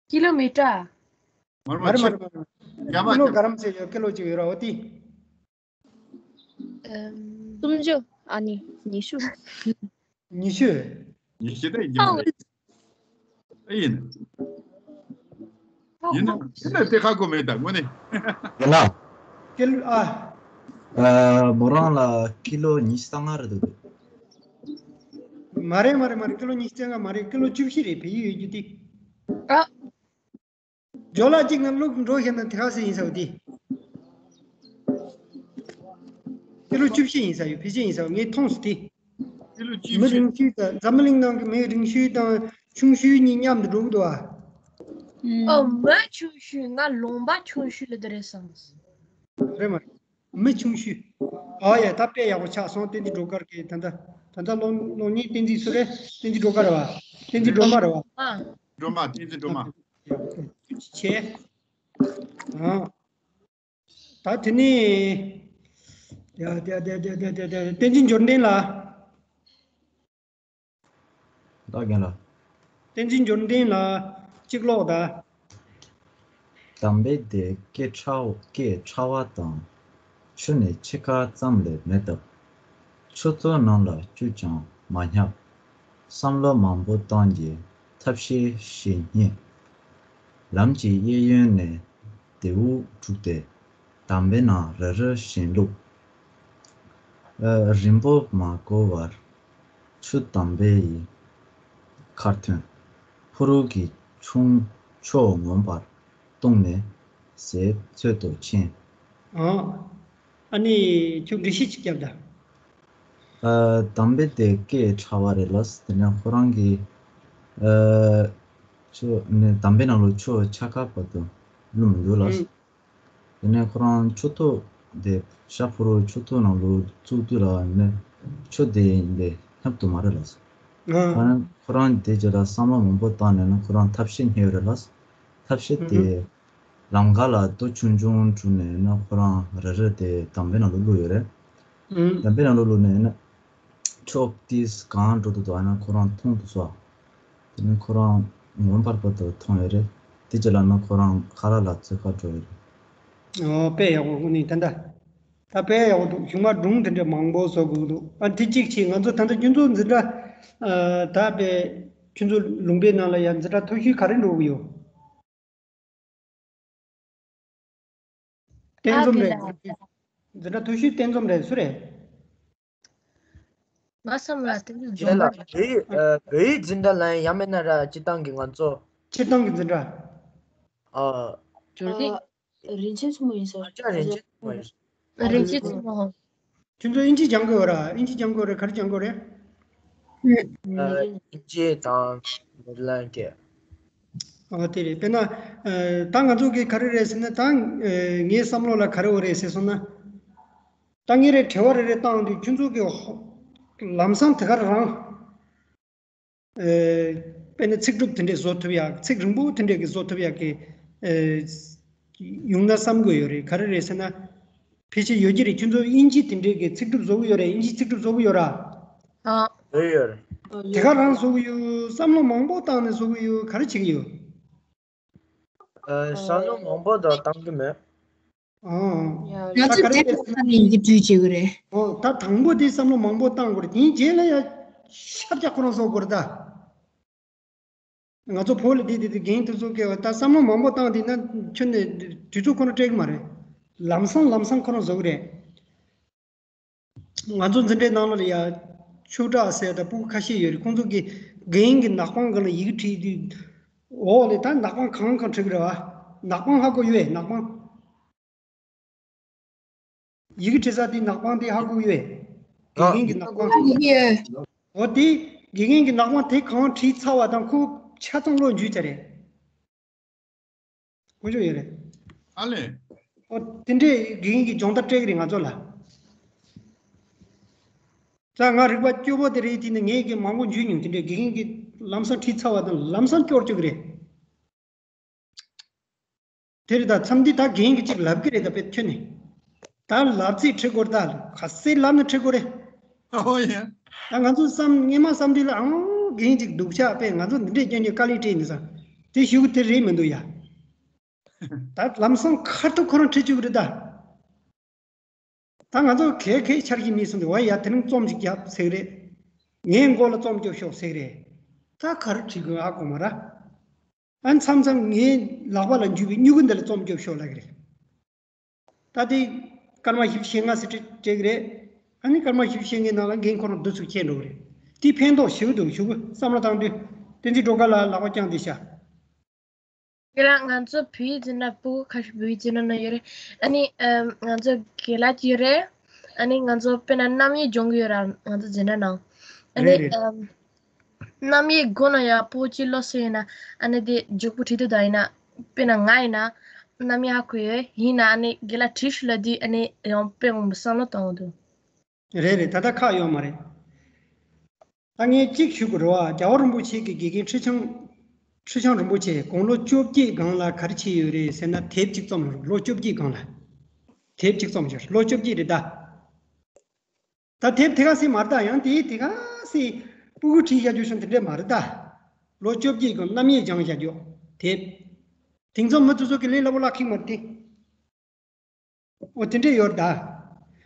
ཀི་ལོ་མི་ཊར། མར་མར་མར་མར་མར། རྒྱ་མ་ཀི་ལོ་རྒྱ་ག་རམ་ཟེར་ཡོད། ཀི་ལོ་གཅིག་ཡོད་ར་འོ་དེ། ཨམ། སུམ་ཅུ། ཨ་ནི་ཉི་ཤུ། ཉི་ཤུ། ཉི་ཤུ་དེ་ཡིན་ཨའོ། རེད། ཨེ་ཡིན། ཡིན་ན་ཡིན་ན་དེ་ཁག་པོ་མེད་ད་དངོས་གནས། ཡིན་ན། ཀི་ལོ་ཨ། ཨ། མོ་རང་ལ་ཀི་ལོ་ཉི་ཤུ་རྩ་ལྔ་རེད་འདུག་མ་རེད་མ་རེད་མ་རེད། ཀི་ལོ་ཉི་ཤུ་རྩ་ལྔ་མ་རེད། ཀི་ལོ་བཅུ་བཞི་རེད། བལ་ཡུལ་ཡོད་རྒྱུ་དེ། ཨ། ཇོ་ལགས་གཅིག་ནང་བླུགས་འགྲོ་ཤེས་ན་དེ་ག་ཚོད་ཡིན་ཟེར་བ་དེ། ཀི་ལོ་བཅུ་བཞི་ཡིན་ས་ཡོད། ཕལ་ཆེར་ཡིན་ས་ཡོད། ངས་མཐོང་སོང་དེ། ཀི་ལོ་བཅུ་བཞི། མི་རིང་ཤོས་དང་འཛམ་བུ་གླིང་ནང་གི་མི་རིང་ཤོས་དང་ཆུང་ཤོས་གཉིས་མཉམ་དུ་འགྲོ་གི་འདུག་ཨ། ཨོ། མི་ཆུང་ཤོས་ང་ལུང་པ་ཆུང་ཤོས་ལ་དེ་རེད་བསམ། རེད་མ་རེད། མི་ཆུང་ཤོས། ཨ་ཡ། ད་དཔེ་ཡག་པོ་ཆགས་སོང་། བསྟན་འཛིན་སྒྲོལ་དཀར་གྱིས་ད་ལྟ་ད་ལྟ་སློབ་སློབ་གཉེར་བསྟན་འཛིན་སུ་རེད། བསྟན་འཛིན་སྒྲོལ་དཀར་རེད་བ། བསྟན་འཛིན་སྒྲོལ་མ་རེད་བ། སྒྲོལ་མ། བསྟན་འཛིན་སྒྲོལ་མ། ཆེ། ཨ། ད་དེ་ནས་ཡ་ཡ་ཡ་ཡ་ཡ་ཡ་ཡ། བསྟན་འཛིན་འབྱོར་ལྡན་ལགས། ད་རྒན་ལགས། བསྟན་འཛིན་འབྱོར་ལྡན་ལགས་གཅིག་ཀློག་ད། དམ་པའི་སྡེ་སྐད་ཕྲ་སྐད་ཕྲ་བ་དང་། ཆུ་ནི་འཆི་ཁ་ཙམ་ལས་མེད་སྟབས། ཆུ་ཚོད་ནང་ལ་བཅུག་ཀྱང་མ་ཉབ། བསམ་བློ་མང་པོ་བཏང་རྗེས་ཐབས་ཤེས་ཤིག་རྙེད། ལམ་གྱི་གཡས་གཡོན་ནས་རྡེའུ་སྒྲུག་སྟེ་དམ་པའི་ནང་རེ་རེ་བཞིན་བླུགས། ཨ། རིང་པོ་མ་འགོར་བར་ཆུ་དམ་པའི་ཁར་ཐོན། ཕུ་རུ་གི་ཆུ་ཕྱོགས་མངོན་པར་བཏུང་ནས་ཟས་འཚོལ་དུ་ཕྱིན། ཨ། ཨ་ནི་ཁྱོད་འགྲེལ་བཤད་ཅིག་རྒྱབ་དང་། ཨ། དམ་པའི་སྡེ་སྐད་ཕྲ་བ་རེད་ལགས། དེ་ནས་ཁོ་རང་གིས། ཨ། ཆུ་ནི་དམ་པའི་ནང་ལོགས་ཆུ་འཆི་ཁ་བར་དུ་བླུགས་མི་འདུག་ལགས། ཨུ། དེ་ནས་ཁོ་རང་ཆུ་ཐིགས་དེ་ཤ་ཕུ་རུ་ཆུ་ཐིགས་ནང་ལོགས་བཙུགས་དུས་ལ་ནི་ཆུ་དེ་ཡིན་པས་ཉབ་ཏུ་མ་རེད་ལགས། ཨ། ཁོ་རང་ཁོ་རང་དེ་རྗེས་ལ་བསམ་བློ་མང་པོ་བཏང་ནས་ནི་ཁོ་རང་ཐབས་ཤེས་རྙེད་ཡོད་རེད་ལགས། ཐབས་ཤེས་དེ། ཨུ། ལམ་ཁ་ལ་རྡོ་ཆུང་ཆུང་བསྒྲུགས་ནས་ན་ཁོ་རང་རེ་རེ་དེ་དམ་པའི་ནང་ལ་བླུགས་ཡོད་རེད། ཨུ། དམ་པའི་ནང་ལ་བླུགས་ནས་ན་ཕྱོགས་དེས་གང་འགྲོ་འདུག་ན་ཁོ་རང་མཐོང་དུ་སོང་། དེ་ནས་ཁོ་རང་མངོན་པར་བར་དུ་མཐོང་ཡོད་རེད། དེ་རྗེས་ལ་ན་ཁོ་རང་ཁ་ལག་ལ་འཚོལ་ག་འགྲོ་ཡོད་རེད། ཨོ། དཔེ་ཡག་པོ། དངོས་གནས་ད་ལྟ་ད་དཔེ་ཡག་པོ་འདུག་གཞུག་མ་སྒྲུང་དེ་འདྲ་མང་པོ་བཟོ་དགོས་འདུག་ཨ། དེ་གཅིག་བྱས། ང་ཚོ་ད་ལྟ་ཁྱོད་ཚོ་འཛིན་གྲྭ། ཨ། ད་དཔེ་ཁྱོད་ཚོ་ལུང་པའི་ནང་ལ་ཡང་འཛིན་གྲྭ་མཐོ་ཤོས་ག་རེ་འགྲོ་གི་ཡོད། བསྟན་འཛོམས་རེད། ཨ་དེ་ལ། འཛིན་གྲྭ་མཐོ་ཤོས་བསྟན་འཛོམས་རེད། སུ་རེད། ང་བསམ་ལ་བསྟན་འཛོམས་རེད་ལ། རེད། བོད་ཡིག་ཨ། བོད་ཡིག་འཛིན་གྲྭ་ལ་ཡང་མིན་ན་ར་སྤྱིར་བཏང་གི་ང་ཚོ། སྤྱིར་བཏང་གི་འཛིན་གྲྭ། ཨ། འབྱོར་ལྡན། ཨ། རིན་ཆེན་མཚོ་མོ་ཡིན་ས། ཨ་ཅག་རིན་ཆེན་མཚོ་མོ་ཡིན། རིན་ཆེན་མཚོ་མོ། ཁྱོད་ཚོ་ཨིན་ཇི་སྦྱང་དགོས་ར། ཨིན་ཇི་སྦྱང་དགོས་རེད། ག་རེ་སྦྱང་དགོས་རེད། ཨ། ཨིན་ཇི་དང་ནེ་དར་ལན་སྐད། ཨོ་དེ་རེད། དཔེར་ན། ཨ། ད་ང་ཚོ་གི་ག་རེ་རེད་ཟེར་ན། ད། ཨ། ངའི་བསམ་བློ་ལ་ག་རེ་འོ་རེད་ཟེར་སོང་ན། ད་ངས་རེ་དྲི་བ་རེ་རེ་བཏང་དུས་ཁྱོད་ཚོ་གི་ལམ་སང་དེ་ག་རང་། ཨེ། དཔེར་ན་ཚིག་གྲུབ་དེ་འདྲས་བཟོ་ཐུབ་ཡག་ཚིག་རིང་པོ་དེ་འདྲས་ཀྱི་བཟོ་ཐུབ་ཡག་གི། ཨེ། ཡོང་ན་བསམ་གྱི་ཡོད་རེད། ག་རེ་རེད་ཟེར་ན། ཕལ་ཆེར་ཡོད་ཀྱི་རེད། ཁྱོད་ཚོ་དབྱིན་ཇི་དེ་འདྲས་ཀྱི་ཚིག་གྲུབ་བཟོ་གི་ཡོད་རེད། དབྱིན་ཇི་ཚིག་གྲུབ་བཟོ་གི་ཡོད་ར། ཨ། ཡོད་ཡོད་རེད། དེ་ག་རང་བཟོ་གི་ཡོད། བསམ་བློ་མང་པོ་བཏང་ནས་བཟོ་གི་ཡོད། ག་རེ་བྱེད་ཀྱི་ཡོད། ཨ། བསམ་བློ་མང་པོ་དང་བཏང་གི་མེད། ཨོ། ཡ། ང་ཚོ་ད་ག་རེ་དེབ་རེད་ཟེར་ན། ཁ་ནས་ཡི་གེ་འབྲི་བྱེད་དགོས་རེད། ཨོ། ད་དང་པོ་དེ་བསམ་བློ་མང་པོ་བཏང་དགོས་རེད། དེའི་རྗེས་ལ་ཡ་ཤར་རྒྱག་ཁོ་རང་བཟོ་དགོས་རེད་ད། ང་ཚོ་བོད་ལ་བསྡད་དེ་དེ་རྒན་དེ་ཚོ་གིས་ད་བསམ་བློ་མང་པོ་བཏང་དེ་ན་ཁྱོན་ནས་དུས་ཚོད་ཁོ་རང་སྤྲད་གི་མ་རེད། ལམ་སང་ལམ་སང་ཁོ་རང་བཟོ་གི་རེད། ང་ཚོ་འཛིན་གྲྭའི་ནང་ལ་ཡ་ཆོས་གྲགས་ཟེར་དང་སྤུ་གུ་ཁ་ཤས་ཡོད་རེད། ཁོང་ཚོ་གིས་རྒན་གྱི་ནག་པང་སྒང་ལ་ཡི་གེ་བྲིས་དུས། འོག་ནས་ད་ནག་པང་གང་གང་བྲིས་གི་རེད་བ། ནག་པང་ཧ་གོ་ཡོད། ནག་པང་། ཡི་གེ་བྲིས་ས་དེ་ནག་པང་དེ་ཧ་གོ་ཡོད། དགེ་རྒན་གྱི་ནག་པང་། ཡོད། འོ་དེ། དགེ་རྒན་གྱི་ནག་པང་དེ་གང་བྲིས་ཚར་བ་དང་ཁོ་ཆ་ཚང་བློ་འཇུས་ཚར་རེད། དཀོན་མཆོག་ཡོད་རེད། ཨ་ལས། ཨོ་དེ་འདྲས་དགེ་རྒན་གྱིས་སྦྱོང་བརྡར་སྤྲད་ཀྱི་རེད་ང་ཚོ་ལ། ད་ང་རིག་པ་སྐྱོ་པོ་དེ་རེད། དེ་ནི་ངས་ཀྱི་མང་པོ་འཇུས་མྱོང་། དེ་འདྲས་དགེ་རྒན་གྱིས་ལམ་སང་ཁྲིད་ཚར་བ་དང་ལམ་སང་སྐྱོར་བཅུག་གི་རེད། དེ་རེད། ད་མཚམས་འདི་ད་དགེ་རྒན་གྱིས་ཅིག་ལབ་ཀྱི་རེད། ད་དཔེ་ཁྱོད་ནི་ད་ལབ་ཚིག་ཁྲིད་དགོས་རེད། ད་ག་ཚོད་ལབ་ན་ཁྲིད་དགོས་རེད། ཨོ་ཡ། ད་ང་ཚོ་བསམ་སྔོན་མ་བསམ་དུས་ལ་ཨང་དགེ་རྒན་ཅིག་སྡུག་ཅག་དཔེ་ང་ཚོ་འདི་འདྲས་སྐྱོན་གྱི་དཀའ་ལས་སྤྲད་ནས་ས་དེ་ཞུ་གི་དེ་རེད་མི་འདུག་ཡ། ད་ལམ་སང་ཁ་ཐུག་ཁོ་རང་ཁྲིད་བཅུག་གི་རེད་ད། ད་ང་ཚོ་གལ་གལ་འཆར་གྱི་མི་སོང་དུས་བ་ཡ་དེ་རིང་རྩོམ་ཅིག་རྒྱབ་ཟེར་གི་རེད། ངའི་མགོ་ལ་རྩོམ་རྒྱོབ་ཤོག་ཟེར་གི་རེད། ད་ག་རེ་བྲིས་དགོས་ཨ་གོ་མ་ར། ཨ་མཚམས་མཚམས་ངའི་ལག་པ་ལ་འཇུས་པའི་སྨྱུ་གུ་འདི་ལ་རྩོམ་རྒྱོབ་ཤོག་ལབ་གི་རེད། ད་དེ་སྐར་མ་བཞི་བཅུ་ཞེ་ལྔ་ཟེར་སྤྲད་སྤྲད་གི་རེད། ཨ་ནི་སྐར་མ་བཞི་བཅུ་ཞེ་ལྔའི་ནང་ལ་འགན་ཁོ་རང་བསྡུ་ཚུགས་ཁྱེར་འགྲོ་གི་རེད། དེ་ཕན་ཐོགས་ཞེ་པོ་འདུག་ཞུ་གི་བསམ་བློ་བཏང་དུས་བསྟན་འཛིན་སྒྲོལ་དཀར་ལགས་ལག་པ་བརྐྱངས་བསྡད་ཤག་དེ་ལ་ང་ཚོ་བོད་ཡིག་སྦྱང་ན་ཕྲུ་གུ་ཁ་ཤས་བོད་ཡིག་སྦྱང་ན་ན་ཡོད་རེད། ཨ་ནི་ཨམ་ང་ཚོ་རྒན་ལགས་ཅིག་ཡོད་རེད། ཨ་ནི་ང་ཚོ་དཔེར་ན་རྣམ་དབྱེ་སྦྱོང་གི་ཡོད་ར། ང་ཚོ་སྦྱང་ན་ནང་ཨ་ནི་རེད་རེད། ཨམ་རྣམ་དབྱེ་མགོ་ན་ཡ་ཕྲུ་གུ་ཅིག་ལོ་སོན་ཡིན་ན་ཨ་ནི་དེ་མགྱོགས་པོ་བྲིས་དུས་ད་ཡིན་ན་དཔེར་ན་ང་ཡིན་ན་རྣམ་དབྱེ་ཧ་གོ་ཡོད་ཡིན་ན་ཨ་ནི་རྒན་ལགས་བྲིས་ཤོག་ལབ་དུས་ཨ་ནི་ཡང་དཔེ་མང་པོ་བསམ་བློ་གཏོང་གི་འདུག་རེད་རེད། ད་ལྟ་ཁག་ཡོད་མ་རེད། ད་ངས་གཅིག་ཞུ་དགོས་རེད་བ། རྒྱལ་བ་རིན་པོ་ཆེ་གི་དགེ་རྒན་ཁྲི་བྱང་། ཁྲི་བྱང་རིན་པོ་ཆེ་དགུང་ལོ་བཅོ་བརྒྱད་སྒང་ལ་ག་རེ་བྱས་ཡོད་རེད་ཟེར་ན་དེབ་གཅིག་རྩོམ་ཡོད་རེད། ལོ་བཅོ་བརྒྱད་སྒང་ལ། དེབ་གཅིག་རྩོམ་ཡོད་རེད། ལོ་བཅོ་བརྒྱད་རེད་ད། ད་དེབ་དེ་ག་སེ་མ་རེད་ད། ཡང་དེ་དེ་ག་སེ་སྤུ་གུ་ཁྲིད་བཞག་རྒྱུ་བྱུང་དེ་འདྲས་མ་རེད་ད། ལོ་བཅོ་བརྒྱད་སྒང་རྣམ་དབྱེ་སྦྱང་བཞག་རྒྱུ་དེབ། དེང་སང་མི་དེ་ཚོ་གི་ལས་སླ་པོ་བརླག་གི་མ་རེད་དེ། འོ་དེ་འདྲས་ཡོད་རེད་ད།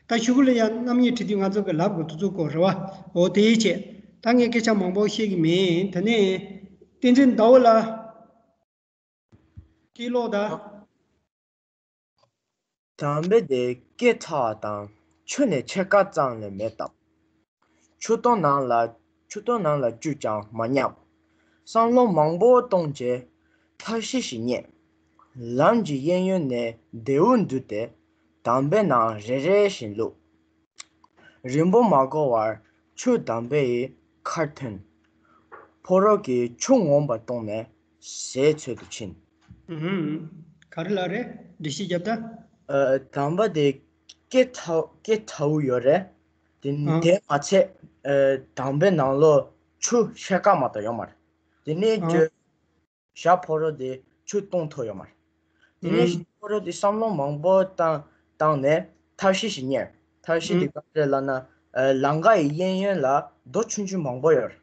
ད་ཞུ་གུ་ལ་ཡང་རྣམ་དབྱེ་ཁྲིད་དུས་ང་ཚོ་གི་ལབ་དགོས་དུས་ཚོད་དགོས་རེད་བ། འོ་དེ་ཡིན་བྱས། ད་ངས་སྐད་ཆ་མང་པོ་བཤད་གི་མིན། ད་ནས་བསྟན་འཛིན་ཟླ་འོད་ལགས་སྐད་ལོག་ད། དམ་པའི་དེ་སྐད་ཕྲ་བ་དང་ཆུ་ནི་ཕྱེད་ཀ་ཙམ་ལས་མེད་དམ། ཆུ་དོང་ནང་ལ་ཆུ་དོང་ནང་ལ་བཅུག་ཀྱང་མ་ཉམས། བསམ་བློ་མང་པོ་གཏོང་བྱས་ཐབས་ཤེས་ཤིག་རྙེད། ལམ་གྱི་གཡས་གཡོན་ནས་རྡེའུ་འདུས་ཏེ་དམ་པའི་ནང་རེ་རེ་བཞིན་བླུགས། རིང་པོ་མ་འགོར་བར་ཆུ་དམ་པའི་ཁར་ཐོན། ཕོ་རོག་གིས་ཆུ་ངོམས་པ་བཏང་ནས་ཟས་འཚོལ་དུ་ཕྱིན། ཨུ་ཧུམ། ག་རེ་ལབ་རེད། འགྲེལ་བཤད་རྒྱབ་ད། ཨ། དམ་པ་དེ་སྐད་ཕྲ་སྐད་ཕྲ་བོ་ཡོད་རེད། དེ་ཨ། དེ་མ་ཚད་ཨ། དམ་པའི་ནང་ལོགས་ཆུ་ཕྱེད་ཀ་མ་གཏོགས་ཡོད་མ་རེད། དེ་ནས་ཨ། ཁྱོད་ཞག་ཕོ་རོག་དེ་ཆུ་བཏུང་ཐུབ་ཡོད་མ་རེད། དེ་ནས་ཨ། ཞག་ཕོ་རོག་དེ་བསམ་བློ་མང་པོ་བཏང་བཏང་ནས་ཐབས་ཤེས་ཤིག་རྙེད། ཐབས་ཤེས་དེ་ཨ། ག་རེ་ལབ་ན་ཨ། ལམ་ཁ་ཡི་གཡས་གཡོན་ལ་རྡོ་ཆུང་ཆུང་མང་པོ་ཡོད་རེད།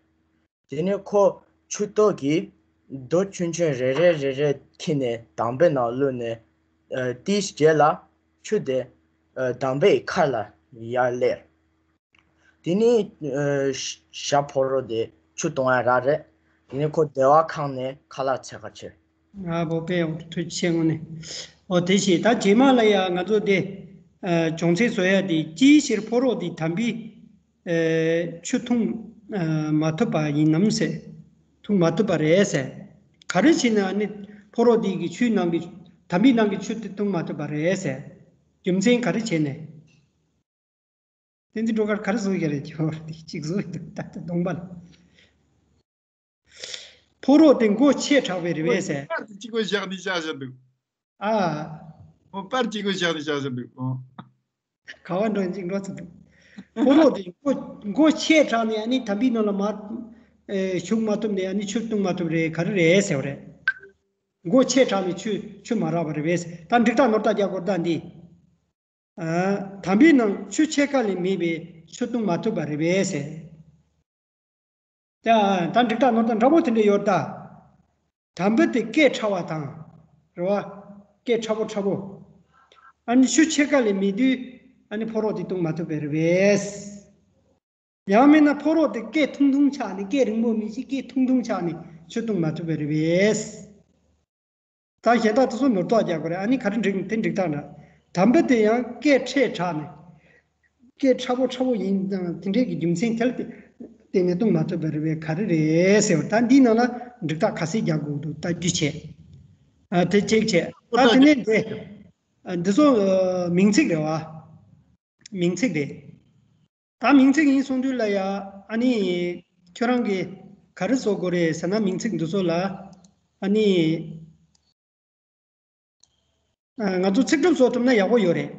དེ་ནས་ཁོ་ཆུ་ཐོག་གི་རྡོ་ཆུང་ཆུང་རེ་རེ་རེ་རེ་འཁྱེར་ནས་དམ་པའི་ནང་བླུགས་ནས་ཨ། དེའི་རྗེས་ལ་ཆུ་དེ་ཨ། དམ་པའི་ཁ་ལ་ཡར་སླེབས། དེ་ནས་ཨ། ཞག་ཕོ་རོག་དེ་ཆུ་བཏུང་ཡ་རག་རེད། དེ་ནས་ཁོ་བདེ་བ་ཁེངས་ནས་ཁ་ལག་འཚོལ་ག་ཕྱིན། ཨ་བོ་དཔེ་ཡག་པོ་ཐུགས་རྗེ་ཆེ་དངོས་གནས། འོ་དེ་བྱས་ད་རྗེས་མ་ལ་ཡ་ང་ཚོ་དེ་ཨ། སྦྱོང་ཚན་བཟོ་ཡ་དེ་ཅིའི་ཕྱིར་ཕོ་རོག་དེ་དམ་པའི་ཨ། ཆུ་འཐུང་ཨ། མ་ཐུབ་པ་ཡིན་ནམ་ཟེར། འཐུང་མ་ཐུབ་པ་རེད་ཟེར། ག་རེ་བྱས་ན་ཨ་ནི་ཕོ་རོག་དེ་གི་ཆུའི་ནང་གི་དམ་པའི་ནང་གི་ཆུ་དེ་འཐུང་མ་ཐུབ་པ་རེད་ཟེར། རྒྱུ་མཚན་ག་རེ་བྱས་ནས། བསྟན་འཛིན་སྒྲོལ་དཀར་ག་རེ་བཟོ་ཡ་རེད། ཁྱོད་དེ་གཅིག་བཟོ་ཡ་འདུག་ད་ལྟ་གདོང་པ་ལ། ཕོ་རོག་དེ་མགོ་ཆེ་དྲགས་པས་རེད་པས་ཟེར། པར་དེ་གཅིག་པོ་བཞག་ནས་བཞག་བཞག་འདུག་ཨ། ཨོ་པར་གཅིག་པོ་བཞག་ནས་བཞག་བཞག་འདུག་ཨོ། ག་བ་འགྲོ་གཅིག་འགྲོ་ཚུལ་འདུག་ཕོ་རོག་དེ་མགོ་མགོ་ཆེ་དྲགས་ནས་ཨ་ནི་དམ་པའི་ནང་ལ་མ། ཨེ། ཞུགས་མ་ཐུབ་ནས་ཨ་ནི་ཆུ་བཏུང་མ་ཐུབ་རེད། ག་རེ་རེད་ཟེར་བ་རེད། མགོ་ཆེ་དྲགས་ནས་ཆུ་ཆུ་མ་རག་པ་རེད་པས་ཟེར། ད་འགྲིག་རྟགས་ནོར་རྟགས་རྒྱག་དགོས་ད་འདི། ཨ། དམ་པའི་ནང་ཆུ་ཕྱེད་ཀ་ལས་མེད་པས་ཆུ་བཏུང་མ་ཐུབ་པ་རེད་པས་ཟེར། ད་ད་འགྲིག་རྟགས་ནོར་རྟགས་འདྲ་པོ་དེ་འདྲ་ཡོད་ད། དམ་པ་དེ་སྐད་ཕྲ་བ་དང་། རེད་བ། སྐད་ཕྲ་པོ་ཕྲ་པོ། ཨ་ནི་ཆུ་ཕྱེད་ཀ་ལས་མེད་དུས་ཨ་ནི་ཕོ་རོག་དེ་བཏུང་མ་ཐུབ་པ་རེད་པས། ཡང་མིན་ན་ཕོ་རོག་དེ་སྐད་ཐུང་ཐུང་ཆགས་ནས། སྐད་རིང་པོ་མི་ཤེས། སྐད་ཐུང་ཐུང་ཆགས་ནས་ཆུ་བཏུང་མ་ཐུབ་པ་རེད་པས། ད་གཞན་དག་དེ་ཚོ་ནོར་རྟགས་རྒྱག་དགོས་རེད། ཨ་ནི་ག་རེ་འགྲིག་དེ་འགྲིག་རྟགས་འདྲ། དམ་པ་དེ་ཡང་སྐད་ཕྲ་དྲགས་ནས། སྐད་ཕྲ་པོ་ཕྲ་པོ་ཡིན་ཙང་དེ་འདྲའི་གི་རྒྱུ་མཚན་དེ་ལ་བརྟེན་ནས་བཏུང་མ་ཐུབ་པ་རེད་པས་ག་རེ་རེད་ཟེར་བ། ད་འདིའི་ནང་ལ་འགྲིག་རྟགས་ག་ཚད་རྒྱག་དགོས་འདུག་ད་རྒྱུ་བྱས། ཨ། དེ་གཅིག་བྱས། ད་དེ་ནས་འདི། ཨ། འདི་ཚོ་ཨ། མིང་ཚིག་རེད་བ། མིང་ཚིག་རེད། ད་མིང་ཚིག་ཡིན་གསུང་དུས་ལ་ཡ། ཨ་ནི། ཁྱོད་རང་གིས་ག་རེ་བཟོ་དགོས་རེད་ཟེར་ན། མིང་ཚིག་འདི་ཚོ་ལ་ཨ་ནི་ང་ཚོ་ཚིག་གྲུབ་བཟོ་ཐུབ་ན་ཡག་པོ་ཡོད་རེད།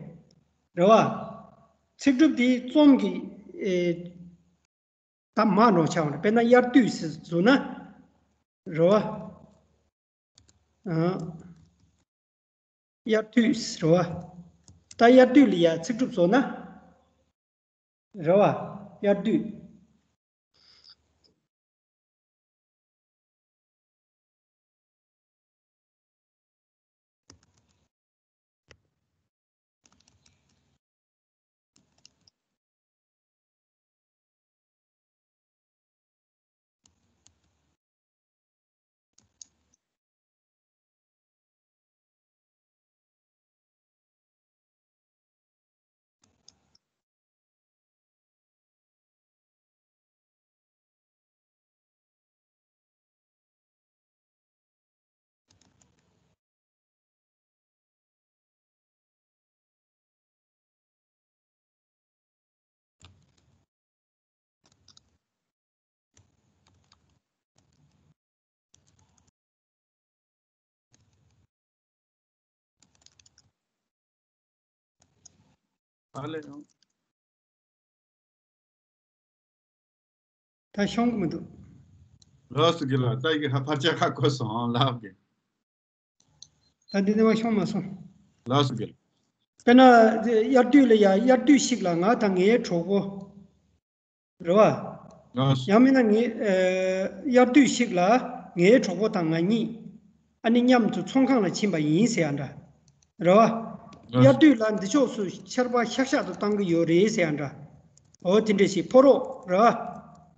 རེད་བ། ཚིག་གྲུབ་དེ་རྩོམ་གྱི་ཨེ་ད་མ་འགྲོ་ཆགས་པ་རེད། དཔེར་ན་དབྱར་དུས་ཟེར་བཟོ་ན། རེད་བ། ཨ། དབྱར་དུས་རེད་བ། ད་དབྱར་དུས་ལ་ཡ་ཚིག་གྲུབ་བཟོ་ན། རེད་བ། དབྱར་དུས། ཨ་ལས། ད་ཤོང་གི་མི་འདུག་ལགས་སོ་རྒན་ལགས། ད་ཡི་གེ་ཧ་ཕར་ཆེར་ཧ་གོ་སོང་ལགས་རྒན། ད་འདི་ནས་མ་ཤོང་མ་སོང་། ལགས་སོ་རྒན། དཔེར་ན་དབྱར་དུས་ལ་ཡ། དབྱར་དུས་ཤིག་ལ་ང་དང་ངའི་གྲོགས་པོ། རེད་བ། ལགས་སོ། ཡང་མིན་ན་ངའི་ཨ་དབྱར་དུས་ཤིག་ལ་ངའི་གྲོགས་པོ་དང་ང་གཉིས་ཨ་ནི་མཉམ་དུ་ཚོང་ཁང་ལ་ཕྱིན་པ་ཡིན་ཟེར་ཡ་འདྲ། རེད་བ། ལགས་སོ། དབྱར་དུས་ལ་འདི་ཕྱོགས་སུ་ཆར་པ་ཤག་ཤག་ཏུ་བཏང་གི་ཡོད་རེད་ཟེར་ཡ་འདྲ། འོ་དེ་འདྲ་ཞིག་ཕོ་རོག་རེད་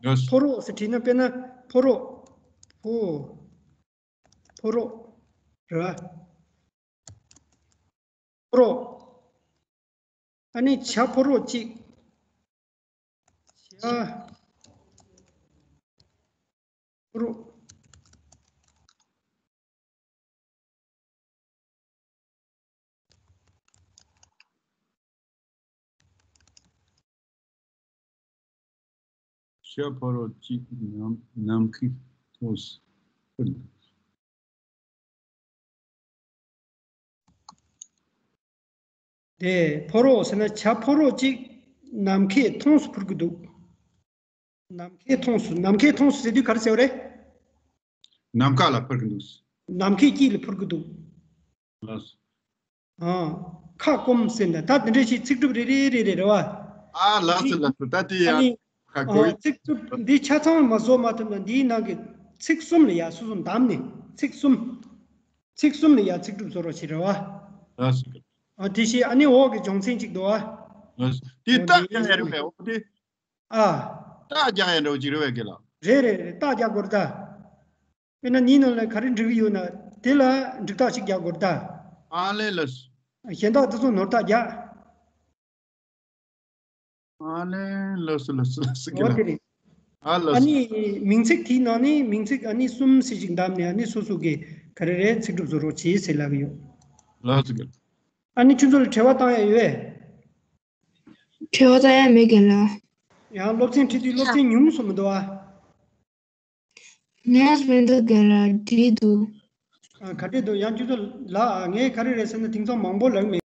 བ། ལགས་སོ། ཕོ་རོག་ཟེར་བྲིས་ན། དཔེར་ན་ཕོ་རོག་ཕོ། ཕོ་རོག་རེད་བ། ཕོ་རོག་ཨ་ནི་བྱ་ཕོ་རོག་གཅིག་བྱ་ཕོ་རོག་བྱ་ཕོ་རོག་གཅིག་ནམ་ནམ་མཁའི་མཐོངས་སུ་འཕུར་འདུག་དེ་ཕོ་རོག་ཟེར་ན་བྱ་ཕོ་རོག་གཅིག་ནམ་མཁའི་མཐོངས་སུ་འཕུར་གྱི་འདུག་ནམ་མཁའི་མཐོངས་སུ། ནམ་མཁའི་མཐོངས་སུ་ཟེར་དུས་ག་རེ་ཟེར་བ་རེད། ནམ་མཁའ་ལ་འཕུར་གྱི་འདུག་ནམ་མཁའི་དཀྱིལ་ལ་འཕུར་གྱི་འདུག་ལགས་སོ། ཨ། ཁ་སྐོམ་ཟེར་ན་ད་དེ་འདྲ་ཞིག་ཚིག་གྲུབ་རེ་རེ་རེ་རེ་རེད་བ། ཨ་ལགས་སོ་ལགས་སོ། ད་དེ་ཨ་ཡང་ནི་ཁ་ཨ་གོ་ཡི། ཚིག་གྲུབ་འདི་ཆ་ཚང་མ་བཟོ་མ་ཐུབ་ན་འདིའི་ནང་གི་ཚིག་གསུམ་ལ་ཡ་སོ་སོ་བདམས་ནས། ཚིག་གསུམ། ཚིག་གསུམ་ལ་ཡ་ཚིག་གྲུབ་བཟོ་རོགས་བྱེད་རེད་བ། ལགས་སོ། ཨ་དེ་བཞིན་ཨ་ནི་འོག་གི་སྦྱོང་ཚན་གཅིག་འདུག་བ། ལགས་སོ། དེ་འོ་རྟགས་དེ་རྒྱག་ཡ་རེད་པས། འོ་དེ། ཨ། རྟགས་རྒྱག་ཡ་འདྲ་བོ་ཅིག་རེད་པས་རྒན་ལགས། རེད་རེད་རེད། རྟགས་རྒྱག་དགོས་རེད་ད། དཔེར་ན་འདིའི་ནང་ལ་ག་རེ་འབྲི་གི་ཡོད་ན་དེ་ལ་འགྲིག་རྟགས་ཤིག་རྒྱག་དགོས་རེད་ད། ཨ་ལས། ལགས་སོ། གཞན་དག་དེ་ཚོ་ནོར་རྟགས་རྒྱག་ཨ་ལས། ལགས་སོ་ལགས་སོ་ལགས་སོ། འོ་དེ་རེད། ཨ་ལགས་ཨ་སོ། ནི་མིང་ཚིག་དེའི་ནང་ནས་མིང་ཚིག་ཨ་ནི་གསུམ་ཙམ་ཞིག་བདམས་ནས། ཨ་ནི་སོ་སོ་གིས་ག་རེ་རེད་ཚིག་གྲུབ་བཟོ་རོགས་བྱེད་ཟེར་ལབ་ཀྱི་ཡོད། ལགས་སོ། ཨ་ནི་ཁྱོད་ཚོ་ལ་དྲི་བ་བཏང་ཡ་ཡོད་པས། དྲི་བ་བཏང་ཡ་མེད་རྒན་ལགས། ཡང་སློབ་ཚན་ཁྲིད་དུས་སློབ་ཚན་ཉུང་སོང་མི་འདུག་ཨ། ཉུང་སོང་མི་འདུག་རྒན་ལགས། འགྲིག་འདུག་ཨ། ག་འགྲིག་འདུག་ཡང་ཁྱོད་ཚོ་ལ་ཨ་ངས་ག་རེ་རེད་ཟེར་ན་དེང་སང་མང་པོ་ལབ་མེད།